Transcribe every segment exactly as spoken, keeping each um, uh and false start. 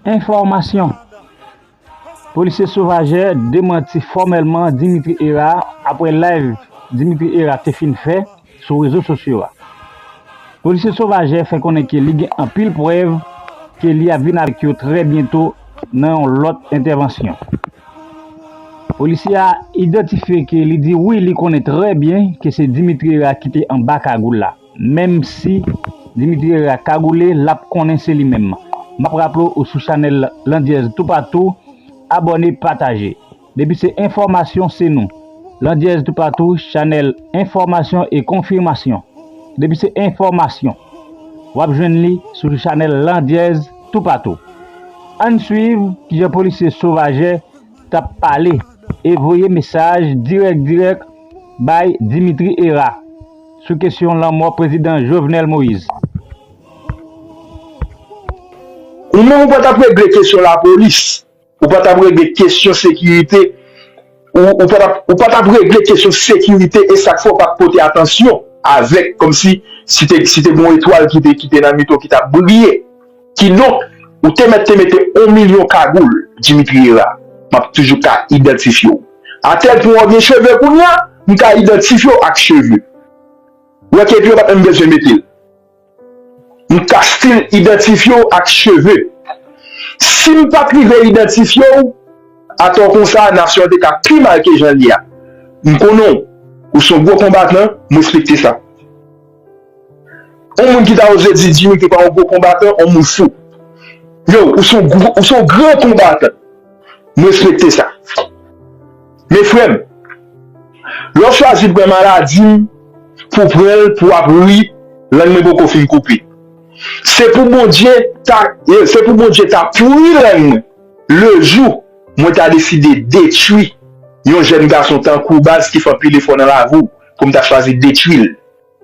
Enfòmasyon. Polisye Sauvager demanti fòmèlman Dimitri Hérard apre live Dimitri Hérard te fin fè sou rezo sosyo a. Polisye Sauvager fè konnen ke li gen anpil prèv ke li ap vin avèk yo trè byento nan yon lòt entèvansyon. Polisye a idantifye ke li di wi, li konnen trè byen ke se Dimitri Hérard ki te anba kagoul la. Menm si Dimitri Hérard kagoule, l ap konnen se li menm. M ap raple w, ou sou chanèl Landyèz Toupatou, abòne, pataje. Depi se enfòmasyon, se nou. Landyèz Toupatou, chanèl enfòmasyon e konfimasyon. Depi se enfòmasyon, w ap jwenn li sou chanèl Landyèz Toupatou. Ann swiv kijan polisye Sauvager t ap pale e voye mesaj dirèk dirèk bay Dimitri Hérard sou kesyon lanmò prezidan Jovenel Moïse. Ou menm ou pa t ap regle kesyon lapolis, ou pa t ap regle kesyon sekirite, ou, ou pa t ap, ou pa t ap regle kesyon sekirite e sa k fè w pa t pote atansyon avèk, kòmsi si te, si te gen yon etwal ki te, ki te nan mitan w ki t ap briye. Kidonk, ou te mèt te mete yon milyon kagoul, Dimitri Hérard, m ap toujou ka idantifye w. Atèl pwen w gen cheve kounye a, m ka idantifye w ak cheve. Wè ke epi yo pa t menm bezwen mete l. M ka still idantifye w ak cheve. Si m pa t rive idantifye w, atò konsa, nasyon an te ka pi mal ke jan l ye a. M konnen w, ou se yon gwo konbatan, m respekte sa. Yon moun ki ta oze di Dimitri pa yon gwo konbatan, yon moun fou. Yo, ou se yon gwo, ou se yon gran konbatan. M respekte sa. Men frè m, lè w chwazi pran maladi m pou pran l pou w ap ri, lang mwen poko fin koupe. Se pou Bondye ta, se pou Bondye ta pouri lang mwen lejou mwen ta deside detwi yon jèn gason tankou w baz ki fè anpil efò nan lavi w pou m ta chwazi detwi l.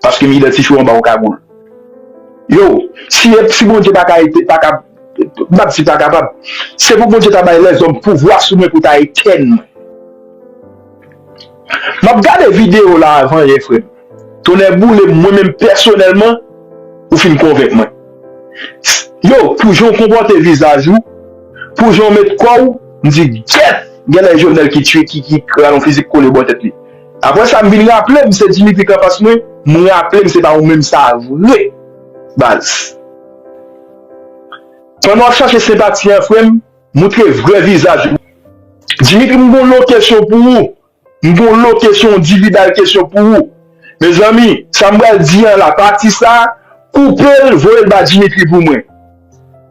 Paske m idantifye w anba yon kagoul. Yo, si, si Bondye pa ka ete, pa ka, m ap di pa kapab, se pou Bondye ta bay lèzòm pouvwa sou mwen pou ta etèn mwen. M ap gade videyo la avan yè, frè m. Tonnè boule m, mwen menm pèsonèlman, ou fin konvenk mwen. Yo, pou jan w konpòte vizaj ou, pou jan w met kò w, m di, gèt, genlè Jovenel ki tiye, ki, ki rale yon fizik kole bò tèt li. Apre sa, m vin raple m se Dimitri k anfas mwen, m raple m se pa ou menm sa vre, baz. Pandan w ap chache senpati an, frè m, moutre vrè vizaj ou. Dimitri, m gon lo kesyon pou ou. M gon lo kesyon, yon dividal kesyon pou ou. Mezanmi, sa m pral di an la, pati sa, koupe l, voye l ba Dimitri pou mwen.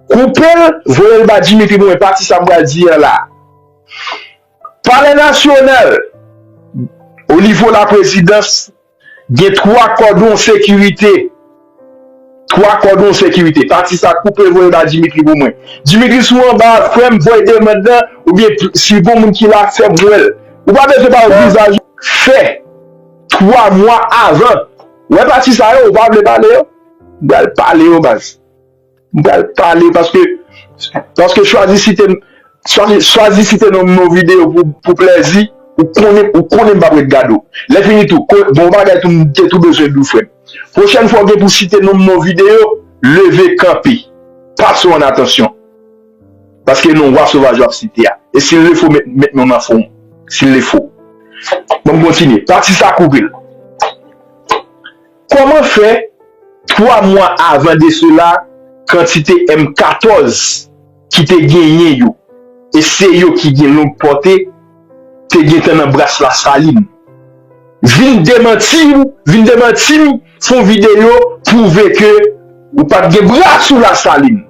Koupe l, voye l ba Dimitri pou mwen. Pati sa m pral di an la. Palè Nasyonal, o nivo laprezidans, gen twa kòdon sekirite. Twa kòdon sekirite. Pati sa koupe voye ba Dimitri pou mwen. Dimitri, si w anba, frè m, voye demann nan, oubyen si gon moun ki la, fè m wè l. Ou pa bezwen ba yo vizaj ou. Fè twa mwa avan. Ou wè pati sa yo, ou pa vle pale yo? M pral pale yo, baz. M pral pale paske, paske chwazi site m, chwazi, chwazi site non m nan videyo pou, pou plèzi, ou konnen, ou konnen m p ap ret gade w. Lè fini tou, ko, gon bagay tou m te tou bezwen di w, frè m. Pwochèn fwa w gen pou site non m nan videyo, leve kanpe. Pase w an atansyon. Paske non wa sovaj w ap site a. Et s'il le faut, met, met non nan fon. S'il le faut. Bon, m kontinye. Pati sa koupe l. Kòman fè, twa mwa avan de sela, kantite M katòz ki te genyen yo, e se yo ki gen long pòte, te gentan nan bras Lasalin? Vin demanti m, vin demanti m, fè yon videyo, pwouve ke ou pa t gen bras sou Lasalin.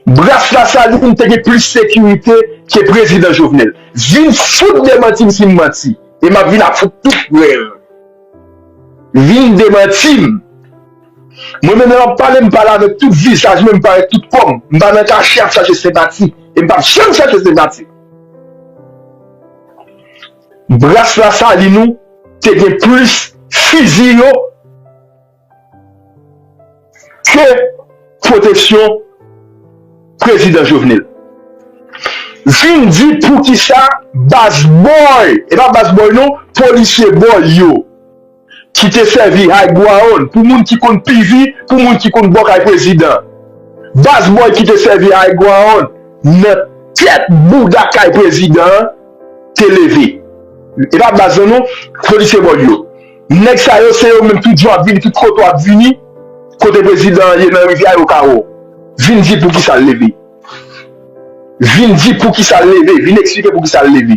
Bras Lasalin te gen plis sekirite ke prezidan Jovenel. Vin fout demanti m si m manti. E m ap vin ap fout tout prèv. Vin demanti m. Mwen menm lè m ap pale, m pale avèk tout vizaj mwen, m pale avèk tout kò m. M pa nan kache ap chache senpati. E m p ap janm chache senpati. Bras Lasalin ou te gen plis fizi yo ke pwoteksyon prezidan Jovenel. Vin di poukisa baz bòy, e pa baz bòy non, polisye bòy yo, ki te sèvi high ground pou moun ki konn P V, pou moun ki konn bò kay prezidan. Baz bòy ki te sèvi high ground nan tèt bouda kay prezidan an te leve. E pa baz lan non, polisye bòy yo. Nèg sa yo se yo menm tout jan w ap vini, tout kote w ap vini, kote prezidan an ye nan rivyè a yo ka wè w. Vin di poukisa l leve. Vin di poukisa l leve, vin eksplike poukisa l leve.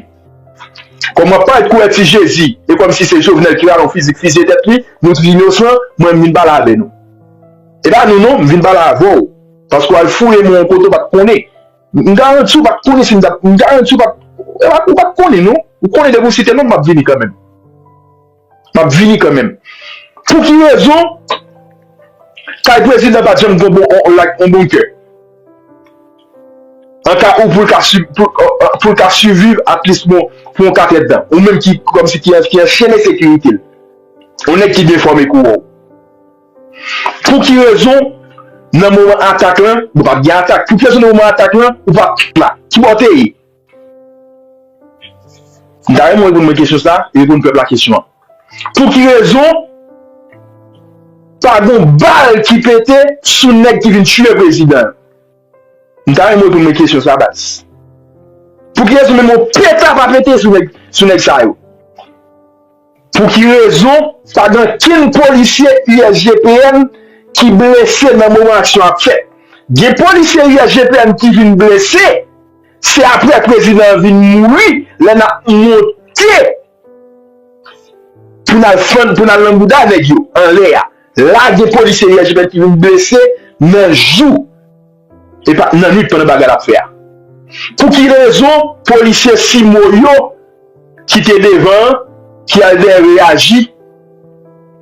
Kòm w ap parèt kouvèti Jezi, e kòmsi se Jovenel ki rale yon fizik fizye tèt li, nou tout inosan, mwen m vin pale avè nou. E pa nou non, m vin pale avè w. Paske w al foure mwen yon kote w pa t konnen. M garanti w pa t konnen si m t ap, m garanti w pa t, e pa, ou pa t konnen non. Ou konnen depi w site non m, m ap vini kanmenm. M ap vini kanmenm. Pou ki rezon kay prezidan pa t janm gen yon bon, on, like, on bon kè? An ka ou pou l ka, pou, pou l ka siviv at least pou, pou yon katrèdtan. Ou menm ki, kòmsi ki, ki anchene sekirite l. Yon nèg ki byen fòme kou w. Pou ki rezon, nan moman atak lan, bon, pa t gen atak. Pou ki rezon nan moman atak lan, ou pa t la? Ki bò w te ye? M ta renmen w reponn mwen kesyon sa, e reponn pèp la kesyon an. Pou ki rezon pa gon bal ki pete sou nèg ki vin tiye prezidan an? M ta renmen w reponn mwen kesyon sa, baz. Pou ki rezon menm yon peta pa pete sou nèg, sou nèg sa yo? Pou ki rezon pa gen okenn polisye U S G P N ki blese nan moman aksyon ap fèt? Gen polisye U S G P N ki vin blese, se apre prezidan an vin mouri, lè n ap monte pou n al fann, pou n al nan bouda nèg yo anlè a. La, gen polisye U S G P N ki vin blese nan jou, e pa nan nwit pandan bagay la ap fè a. Pou ki rezon polisye simo yo ki te devan an, ki al dèyè reyaji,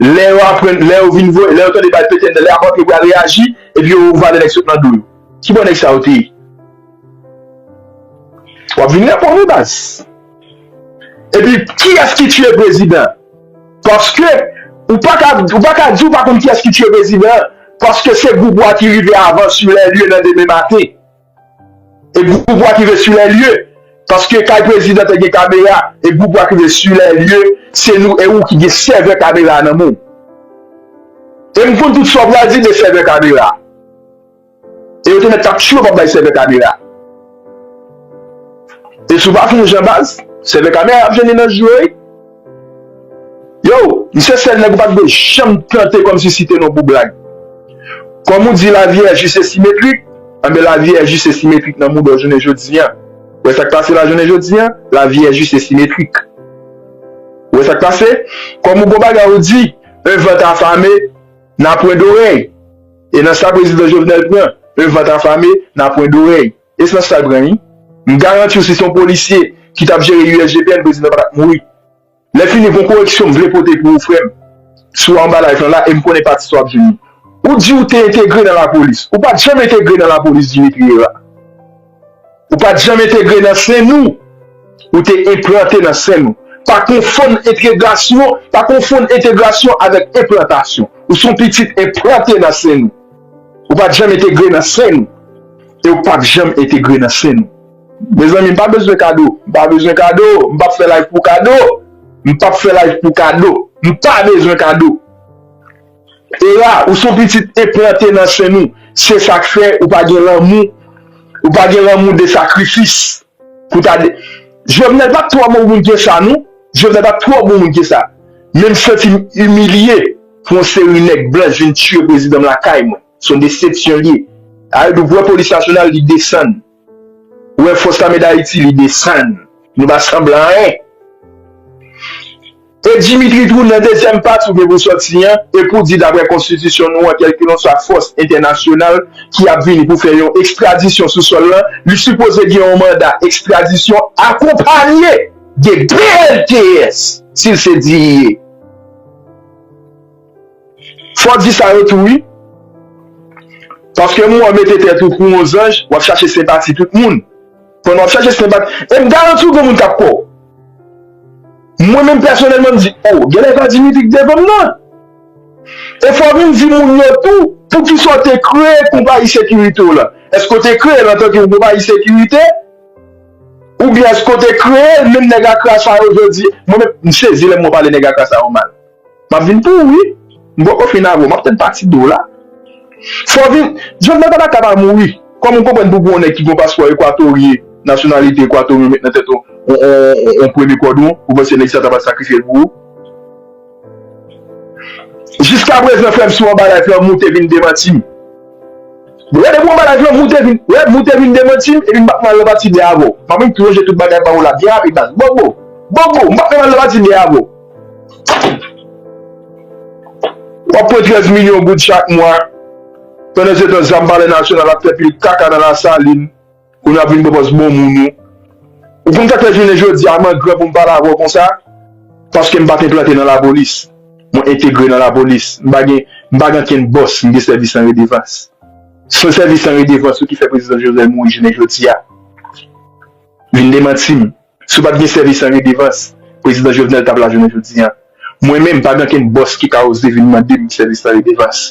lè yo aprann, lè yo vin voye, lè yo tande bal pete, lè yo ap antre pou y al reyaji, epi yo vale nèg sot nan do yo? Ki bò nèg sa yo te ye? W ap vin reponn wi, baz. Epi, kiyès ki tiye prezidan? Paske ou pa ka, ou pa ka di ou pa konn kiyès ki tiye prezidan an, paske se gwoup ou a ki rive avan sur les lieux nan demen maten. E gwoup ou a ki rive sur les lieux, paske kay prezidan te gen kamera, e gwoup ou a ki rive sur les lieux, se nou e ou ki gen sèvè kamera a nan men w. E m konn tout sa w pral di de sèvè kamera a. E yo te mèt t ap tiye w pa bay sèvè kamera. E si w pa fè yon jan baz, sèvè kamera ap jennen nan jou yo wi. Yo, m se sèl nèg ou pa t dwe janm tante kòmsi site non pou blag. Kòm ou di lavi è jis e simetrik, anben lavi è jis e simetrik nan mouda w jounen jodi a. Ou wè sa k pase la jounen jodi a? Lavi è jis e simetrik. Ou wè sa k pase? Kòm ou gon bagay ou di, un vent affamé n'a point d'oreille. E nan sa prezidan Jovenel pran, un vent affamé n'a point d'oreille. E se nan sa l pran wi. M garanti w si se yon polisye ki t ap jere U S G P N, prezidan pa t ap mouri. Lè fini gon koreksyon m vle pote pou ou frè m. Si w anba live lan la e m konnen pati sa w ap jwenn li. Ou di ou te entegre nan lapolis. Ou pa t janm entegre nan lapolis Dimitri Herard. Ou pa t janm entegre nan sen nou. Ou te enplante nan sen nou. Pa konfonn entegrasyon, pa konfonn entegrasyon avèk enplantasyon. Ou se yon pitit enplante nan sen nou. Ou pa t janm entegre nan sen nou. E ou p ap janm entegre nan sen nou. Mezanmi, m pa bezwen kado. M pa bezwen kado. M p ap fè live pou kado. M p ap fè live pou kado. M pa bezwen kado. Era, ou se yon pitit enplante nan sen nou. Se sa k fè ou pa gen lanmou. Ou pa gen lanmou de sakrifis. Pou ta de... Jovenel pa t twò bon moun ke sa, non. Jovenel pa t twò bon moun ke sa. Men m santi m imilye pou yon seri nèg blanch vin tiye prezidan m lakay mwen. Se yon desepsyon l ye. Ayodou, w wè Polis Nasyonal, li desann. Ou wè Fòs Lame Dayiti, li desann. Nou pa sanble anyen. E Dimitri tou, nan dezyèm pati ou gen pou sòti an, e pou di daprè konstitisyon nou an, kèlkelanswa fòs entènasyonal ki ap vini pou fè yon ekstradisyon sou sòl lan, li sipoze gen yon manda ekstradisyon akonpanye de B L T S, si l se D I E. Fò w di sa yo tou wi. Paske moun an mete tèt ou pou yon zanj, w ap chache senpati tout moun. Pandan w ap chache senpati, e m garanti w gen moun k ap kwè w. Mwen menm pèsonèlman m di, o, genlè pa Dimitri k devan m nan. E fò w vin di moun yo tou, poukisa w te kreye konpayi sekirite w lan? Èske w te kreye l antanke yon konpayi sekirite? Oubyen èske w te kreye l menm nèg akra sa yo jodi? Mwen menm, m sezi lè m wè w pale nèg akra sa yo mal. M ap vin pou ou wi. M poko fin avè w. M ap tann pati de w la. Fò vin, Jovenel pa ta ka pa mouri. Kòman w konprann pou, pou yon nèg ki gen yon paspò ekwatoryen, nasyonalite ekwatoryen, ou met nan tèt yon, yon, yon, yon, yon premye kòdwon, ou panse nèg sa ta pa sakrifye l pou ou? Jiskaprezan, frè m, si w anba live la, moute vin demanti m. Bon, gade pou w anba live la, moute vin, wè, moute vin demanti m, epi m pa t nan pati de avè w. M ap menm plonje tout bagay ba w la, byen rapid, baz. Bobo, bobo, m pa t nan pati de avè w. W ap pran trèz milyon goud chak mwa. Pandansetan, zam Palè Nasyonal ap fè pil kaka nan Lasalin. Kounye a ap vin pran pòz bon moun ou. Ou konn sa k fè jounen jodi a, m an gran pou m pale avè w konsa? Paske m pa t enplante nan lapolis. Mwen entegre nan lapolis. M pa gen, m pa gen ankenn bòs, m gen sèvis an redevans. Se yon sèvis an redevans wi ki fè prezidan Jovenel mouri jounen jodi a. Vin demanti m. Si w pa t gen sèvis an redevans, prezidan Jovenel t ap la jounen jodi a. Mwen menm, pa gen ankenn bòs ki ka oze vin mande m sèvis an redevans.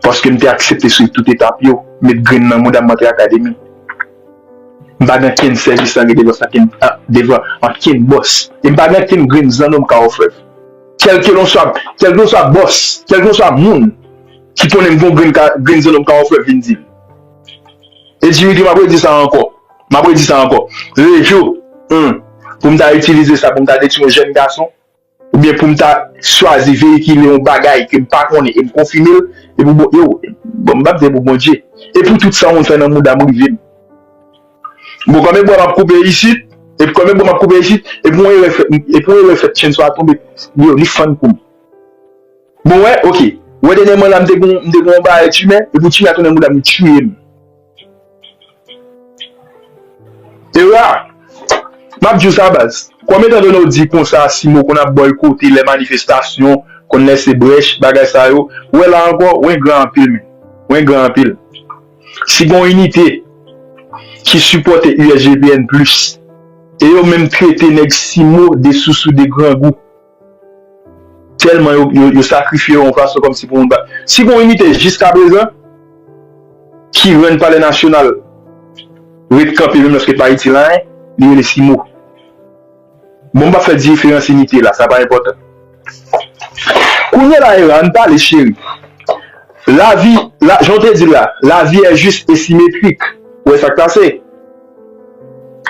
Paske m te aksepte swiv tout etap yo, met grenn nan mouda m, antre akademi. M pa gen ankenn sèvis an redevans ankenn, a, devan ankenn bòs. E m pa gen ankenn grenn zanno m ka ofè. Kèlkelanswa, kèlkelanswa bòs, kèlkelanswa moun ki konnen m gon grenn ka, grenn zanno m ka ofè, vin di l. E Dimitri, m ap redi sa ankò. M ap redi sa ankò. Lejo, hmm, pou m ta itilize sa, pou m ta detwi yon jèn gason, oubyen pou m ta chwazi veyikile yon bagay ke m pa konnen e m konfime l, e pou bon, yo, bon, m p ap di e pou Bondye. E pou tout sa moun fè nan mouda m rive m. Bon, kòm e bwa m ap koupe isit, e kòm e bwa m ap koupe isit, e pou yon erè fèt, e pou yon erè fèt, chèn sa a tonbe, yo, li fann kou m. Bon, wè, oke. Wè, dènyèman la, m te gon, m te gon bagay timen, epi timen a tounen mouda m, li tiye m. E la, m ap di w sa, baz. Kòm etan done w di konsa, Simo konn ap bòykote lè manifestasyon, konn lèse brèch, bagay sa yo. Wè la ankò, w engra anpil, men. W engra anpil. Si gon inite ki sipòte U S G P N plis, e yo menm trete nèg Simo de sousou, de grangou. Tèlman yo, yo, yo sakrifye yo yon fason kòmsi pou moun pa. Si gon inite jiskaprezan ki rann Palè Nasyonal ret kanpe menm lòske pa itil anyen, li rele Simo. Bon, m pa fè diferans inite la, sa pa enpòtan. Kounye la, Era, ann pale, cheri. Lavi, la, jan w te di l la, la vie est juste et symétrique. Ou wè sa k pase?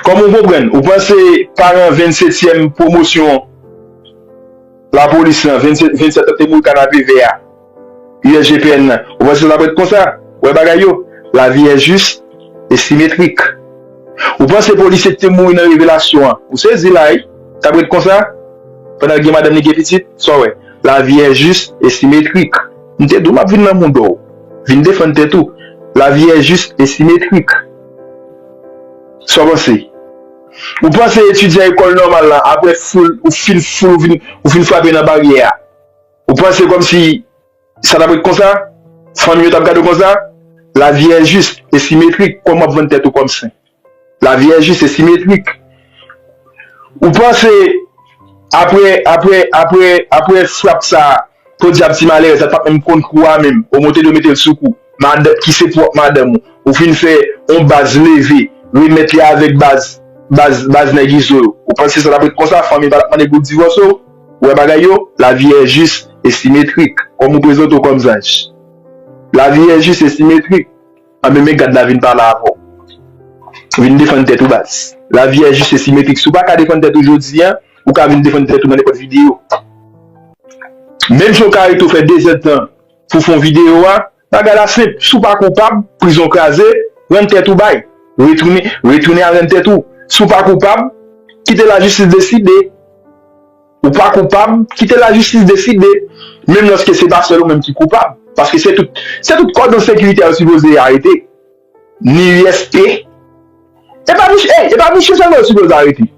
Kòm ou konprann, ou panse paran vennsetyèm pwomosyon lapolis lan, vennsèt, vennsèt an te mouri kanapevè a, U S G P N nan, ou panse sa t ap ret konsa? Ou wè bagay yo? La vie est juste et symétrique. Ou panse polisye ki te mouri nan revelasyon an, ou sezi la, wi, t ap ret konsa? Pandan l gen madanm li, gen pitit, sa w wè? La vie est juste et symétrique. M te di w m ap vin nan mouda w. Vin defann tèt ou. La vie est juste et symétrique. Sa w panse? Ou panse etidyan ekòl nòmal la, apre foul, ou fin foul, ou fin, ou fin frape nan baryè a, ou panse kòmsi sa t ap ret konsa? Fanmi yo t ap gade w konsa? La vie est juste et symétrique, kòm w ap vann tèt ou kòm sen. La vie est juste et symétrique. Ou panse apre, apre, apre, apre frap sa, podyab ti malere sa t ap menm konn kou a menm. Omwen w te dwe mete l sou kou. Madanm, ki se pwòp madanm ou. Ou fin fè yon baz leve, remèt li avèk baz, baz, baz nèg Izo yo. Ou panse sa t ap ret konsa, fanmi pa t ap mande pou divòse w? Ou wè bagay yo? La vie est juste et symétrique. Kòm ou prezante w kòm zanj. La vie est juste et symétrique. Anben, men gad la vin pale avè w. Vin defann tèt ou, baz. La vie est juste et symétrique. Si w pa ka defann tèt ou jodi a, ou ka vin defann tèt ou nan nenpòt videyo. Menm jan w ka rete w fè de zèdtan pou w fè yon videyo a, bagay la senp. Si w pa koupab, prizon kraze, rann tèt ou bay. Retounen, retounen al rann tèt ou. Si w pa koupab, kite lajistis deside. Ou pa koupab, kite lajistis deside. Menm lòske se pa sèl ou menm ki koupab. Paske se tout, se tout kòdon sekirite a yo sipoze arete. Ni U S P. E pa misye, ey, e pa misye sèlman yo sipoze arete.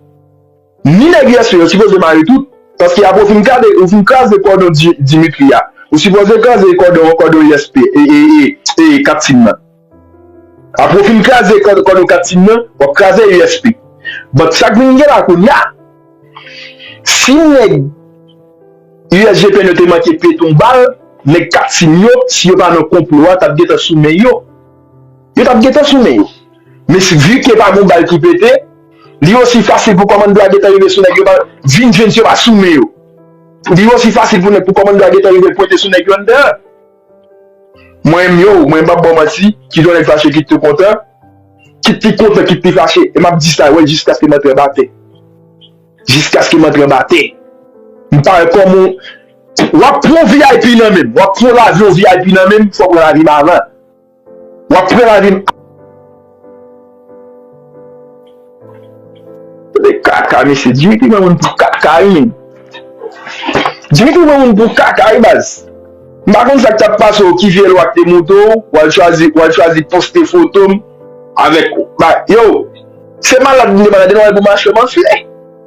Ni nèg U S P yo sipoze mare tout. Paske apre ou fin kraze, ou fin kraze kòdon Di-, Dimitri a. Ou sipoze kraze kòdon, kòdon U S P, e, e, e, e, Kat Tim nan. Apre w fin kraze kò-, kòdon Kat Tim nan, w ap kraze U S P. But sa k vin gen la kounye a, si nèg U S G P N yo te manke pete yon bal, nèg Kat Tim yo, si yo pa nan konplo a, t ap gentan sou men yo. Yo t ap gentan sou men yo. Men si, vi ke pa gen yon bal ki pete, li osi fasil pou kòmando a gentan rive sou nèg yo, pa, vin jwenn si yo pa sou men yo. Li osi fasil pou nèg, pou kòmando a gentan rive pwente sou nèg yo anndan an. Mwen menm, yo, mwen m p ap ba w manti, kit yon nèg fache, kit li kontan, kit li kontan, kit li fache, e m ap di sa, wè, jiskaske m antre anba tè. Jiskaske m antre anba tè. M pa wè kòman w ap pran yon V I P nan men m, w ap pran yon lavyon V I P nan men m, fò w pran lavi m avan. W ap pran lavi m. Tande kaka, mesye. Dimitri pran moun pou kaka, wi, men. Dimitri pran moun pou kaka, wi, baz. M pa konn sa k t ap pase w, ki vye lwa k te moute w, w al chwazi, w al chwazi poste foto m avèk, ba, yo, se malad m te malad, e nou wè pou mache m anfle.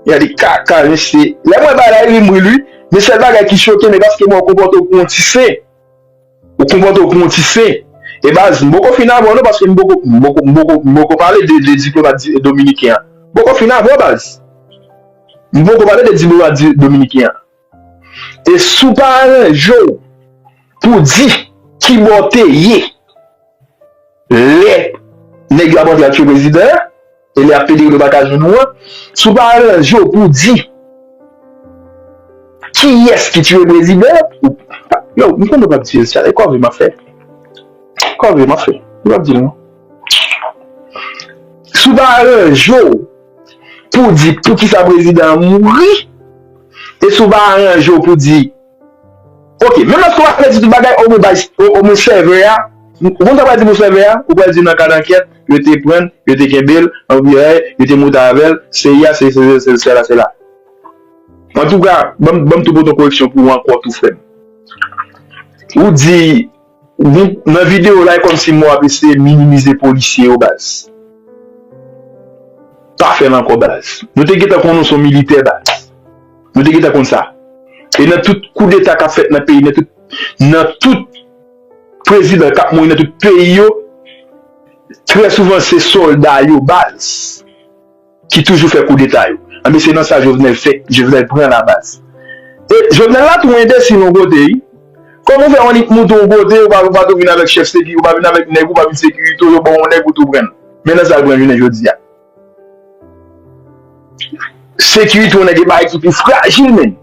Gade kaka, mesye. Lè mwen bay la, ri m ri, wi. Men sèl bagay ki choke m, e paske mwen konpòte w pou yon ti sen. Ou konpòte w pou yon ti sen. E baz, m poko fin avè w non, paske m poko, m poko, m poko, m poko pale de, de diplomat di-, dominiken an. M poko fin avè w, baz. M poko pale de diplomat di-, dominiken an. E si w pa aranje w pou di kibò w te ye lè nèg yo ap antre al tchwe prezidan an, e lè y ap pede yo pa ka jwenn ou an, si w pa aranje w pou w di kiyès ki tchwe prezidan an, ou, yo, m konnen w p ap di l, sa e kòve m ap fè. Kòve m ap fè. M p ap di l non. Si w pa aranje w pou w di poukisa prezidan an mouri, e si w pa aranje w pou w di, ok, menm lòske w ap pèdi tout bagay, omwen bay, o- omwen sèvè a, ou konn sa w pral di pou sèvè a? Ou pral di nan kad ankèt, yo te pran l, yo te kenbe l, anpi, yo te monte avè l, se ya, se, se, se, se la, se la. Antouka, ban m, ban m tou pote yon koreksyon pou ou ankò tou, frè m. Ou di, ou, nan videyo la, e kòmsi m wè w ap eseye minimize polisye yo, baz. Pa fè l ankò, baz. Nou te gentan konnen w se yon militè, baz. Nou te gentan konn sa. E nan tout koudeta k ap fèt nan peyi, nan tout, nan tout prezidan k ap mouri nan tout peyi yo, trè souvan se sòlda yo, baz, ki toujou fè koudeta yo. Anben, se nan sa Jovenel fè, Jovenel pran la, baz. E Jovenel la tou enbesil yon kote, wi. Kòman w fè yon nit moute yon kote, ou pa, ou pa tou vin avèk chèf sekirite, ou pa vin avèk nèg, ou pa vin sekirite, yo ba w yon nèg, ou tou pran l. Men nan sa l pran jounen jodi a. Sekirite yon nèg e bagay ki pi frajil, men.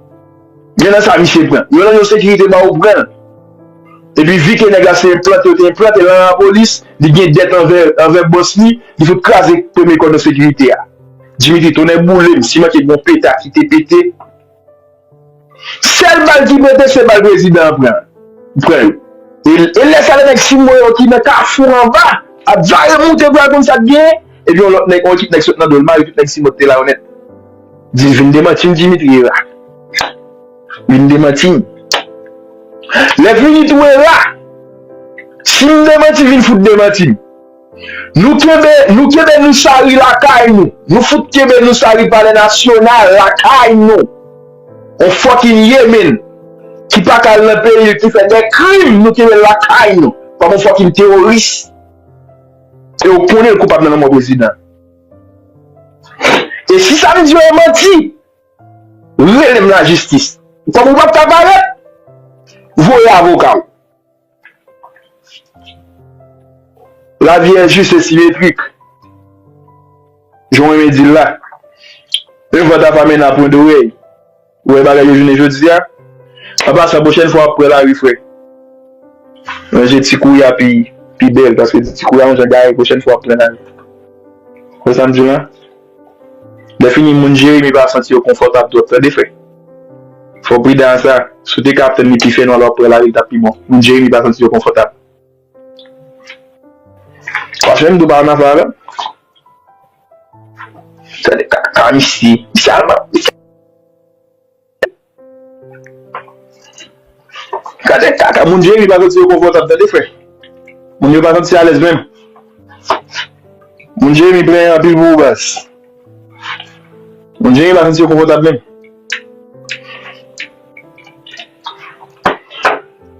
Men nan sa misye pran. Yo nan yon sekirite ba ou pran l. Epi vi ke nèg la se enplante, yo te enplante l nan lapolis, li gen dèt anvè, anvè bòs li, li fout kraze premye kòdon sekirite a. Dimitri, tonnè boule m, si manke gon peta ki te pete. Sèl bal ki pete, se bal prezidan an pran, pran yo. E, e lè sa, lè nèg Simoyo ki nan kafou anba ap vare moute pou al konn sa k genyen, epi yon lòt nèg, yon ekip nèg sot nan do l, mare tout nèg Simoyo k te la yo nèt. Di, vin demanti m, Dimitri Hera. Vin demanti m. Lè fini tou Hera, si m demanti, vin fout demanti m. Nou kenbe, nou kenbe Nousari lakay nou. Nou fout kenbe Nousari Palè Nasyonal lakay nou. On fucking Yemen ki pa ka al nan peyi l, ki fè de krim, nou kenbe l lakay nou. Kòm on fucking teworis. E ou konnen l koupab nan lanmò prezidan. E si sa m di yo e manti, rele m lajistis. Kòm ou p ap ka parèt, voye avoka w. La vie est juste et symétrique. Jan w renmen di l la. Un vent d'Apamena point d'oreille. Ou wè bagay yo jounen jodi a? An pasan, pwochèn fwa w ap pran lari, frè, ranje ti kou a pi, pi bèl, paske ti kou a yon jan gare, pwochèn fwa w ap pran lari. Wè sa m di w la? Lè fini, moun Jeremi pa santi yo konfòtab twòp, tande, frè. Fò w pridan a sa. Si w te ka ap tann li pi fè nwa, lè w ap pran lari, l t ap pi bon. Moun Jeremi pa santi yo konfòtab. Paske m tou pa nan afè avè l. Tande kaka misye. Misye al, misye Gade kaka, moun Jeremi pa santi yo konfòtab, tande, frè. Moun yo pa santi alèz menm. Moun Jeremi plen anpil pou ou, baz. Moun Jeremi pa santi yo konfòtab menm.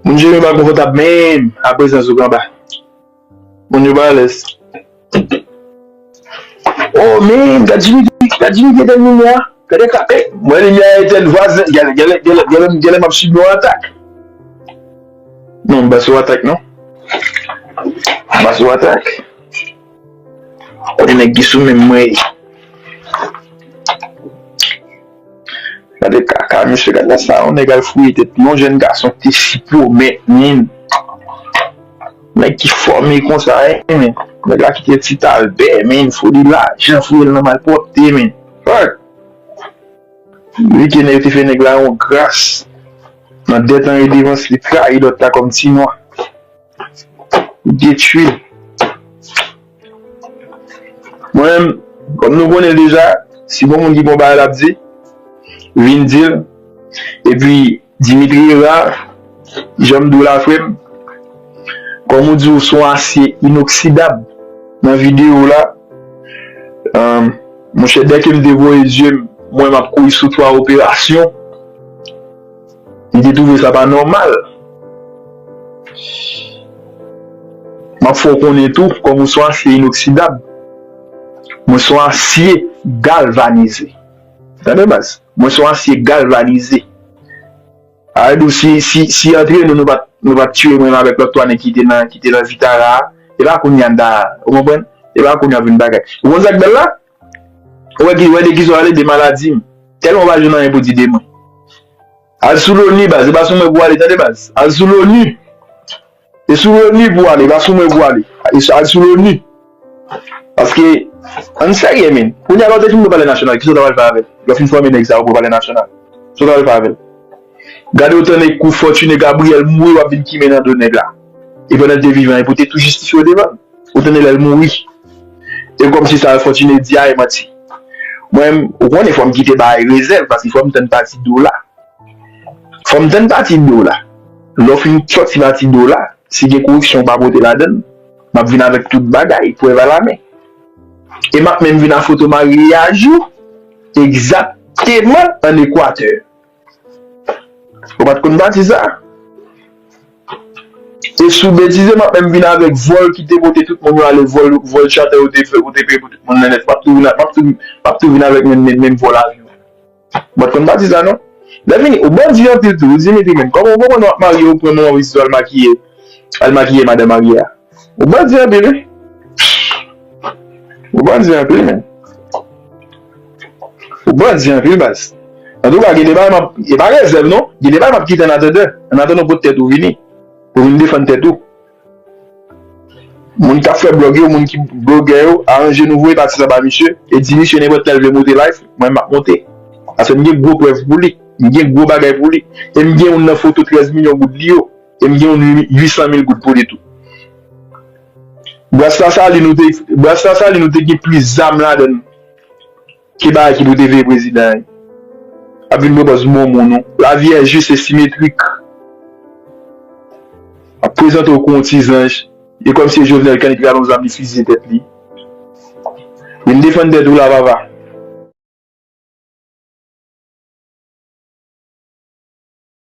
Moun Jeremi pa konfòtab menm a prezans ou anba. Moun yo pa alèz. Oh, man, gad Jimmy, gad Jimmy ki etèn limyè a. Gade ka, eh, mwen limyè a etèn vwazen, gade, gade, gade, gade, gade m ap sibi yon atak. Non, m pa sou atak, non. M pa sou atak. Kote nèg ki sou menm mwen ye. Gade kaka, mesye, gade sa, yon nèg al fouye tèt li, yon jèn gason ki te si pwomèt, man. Nèg ki fòme konsa, eh, men. Nèg la kite Ti Albè, men, foli lajan, foure l nan malpwòpte, men. Fuck. Li te, nèg yo te fè nèg la yon gras. Nan dèt an redevans, li trayi lòt la kòm ti nwa. Li detwi l. Mwen menm, kòm nou konnen l deja, si gon moun ki gon bagay l ap di, vin di l. Epi, Dimitri Hérard, jan m di w la, frè m, kòm ou di w se yon asye inoksidab nan videyo w la, um, monchè, dèke m te voye zye m, mwen m ap kouri sou twa operasyon, m te twouve sa pa nòmal. M ap fè w konnen tou, kòm ou se yon asye inoksidab, mwen se yon asye galvanize. Tande, baz? Mwen se yon asye galvanize. A vle di w, si, si, si antre nou, nou pa t, nou pa t tiye mwen avèk lòt twa nèg ki te nan, ki te nan Vitara a, e pa kounye a n ta, ou konprann? E pa kounye a vin bagay. Ou konn sa k bèl la? Ou wè ki, wè de ki sa w pale, de maladi m. Tèlman w pa jwenn anyen pou di de mwen. Al sou Loni, baz, e pa sou mwen pou ale, tande, baz. Al sou Loni. E sou Loni pou ale, pa sou mwen pou ale. E sou, al sou Loni. Paske, ann serye, men. Kounye a la, w te fin pou palè nasyonal, kisa w ta pral fè avè l? Lè w fin fòme nèg sa yo pou palè nasyonal, kisa w ta pral fè avè l? Gade otan nèg kou Fortuné Gabriel mouri, w ap vin kimen nan do nèg la. E pandan l te vivan, e pou te tou jistifye w devan l. Otan lè l mouri. E kòmsi sa Fortuné di a e manti. Mwen, ou konnen fò m kite bagay rezèv, paske fò m tann pati do la. Fò m tann pati do la. Lè w fin sòti pati do la, si gen koripsyon w pa pote ladan l, m ap vin avèk tout bagay, prèv alamen. E m ap menm vin a foto maryaj ou, egzakteman an Ekwatè. Ou pa t konn pati sa? E si w betize, m ap menm vin avèk vòl ki te pote tout moun yo ale, vòl, vòl chatè ou te fè, ou te peye pou tout moun nan nèt. M ap tou vin, m ap tou, m ap tou vin avèk menm, menm, menm vòl avyon. Mwen t konn pati sa non. Lè fini, ou bandi anpil tou, ou Dimitri menm. Kòman ou konprann w ap marye, ou pran manman pitit ou al makiye, al makiye madan marye a? Ou bandi anpil, wi. Ou bandi anpil, menm. Ou bandi anpil, baz. Antouka, gen de bagay m ap, e pa rezèv non, gen de bagay m ap kite an atandan. An atandan w pot tèt ou vini. Pou vin defann tèt ou. Moun k ap fè blòg yo, moun ki blogè yo, aranje nou voye pati sa ba misye, e di misye nenpòt lè l vle monte live, mwen m ap monte. Paske m gen gwo prèv pou li, m gen gwo bagay pou li, e m gen youn nan foto trèz milyon goud li yo, e m gen youn uit san mil goud pou li tou. Brasla Salin, nou te, Brasla Salin, nou te gen plis zam ladan l ke bagay ki pou te veye prezidan an. Ap vin pran pòz mòmon nou. Lavi e jis e simetrik. Ap prezante w kou yon ti zanj. E kòmsi Jovenel kannik rale yon zam li fizye tèt li. Vin defann tèt ou la, papa.